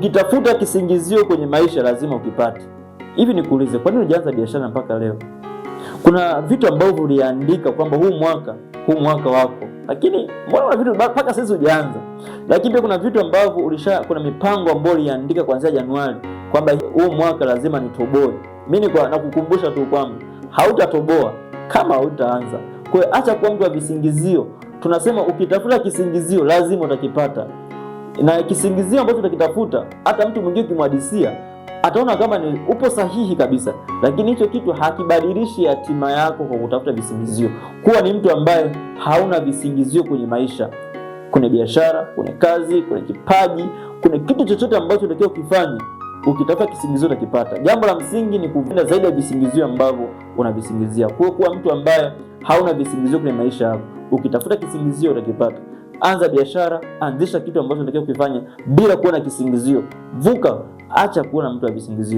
Ukitafuta kisingizio kwenye maisha lazima ukipate. Hivi nikuulize, kwa nini hujaanza biashara mpaka leo? Kuna vitu ambavyo uliandika kwamba huu mwaka wako, lakini mbona kuna vitu mpaka sasa hujaanza? Lakini pia kuna vitu ambavyo kuna mipango ambayo uliandika kuanzia Januari kwamba huu mwaka lazima nitoboe. Mimi nakukumbusha tu kwamba hautatoboa kama hautaanza. Kwa hiyo acha kuwa mtu wa visingizio. Tunasema ukitafuta kisingizio lazima utakipata na kisingizio ambacho utakitafuta, hata mtu mwingine ukimhadisia ataona kama ni upo sahihi kabisa, lakini hicho kitu hakibadilishi hatima yako kwa kutafuta visingizio. Kuwa ni mtu ambaye hauna visingizio kwenye maisha, kwenye biashara, kwenye kazi, kwenye kipaji, kwenye kitu chochote ambacho unatakiwa ukifanye, ukitafuta kisingizio utakipata. Jambo la msingi ni kuvinda zaidi ya visingizio ambavyo unavisingizia. Kwa kuwa mtu ambaye hauna visingizio kwenye maisha yako, ukitafuta kisingizio utakipata. Anza biashara, anzisha kitu ambacho unatakiwa kukifanya bila kuwa na kisingizio. Vuka, acha kuwa na mtu wa visingizio.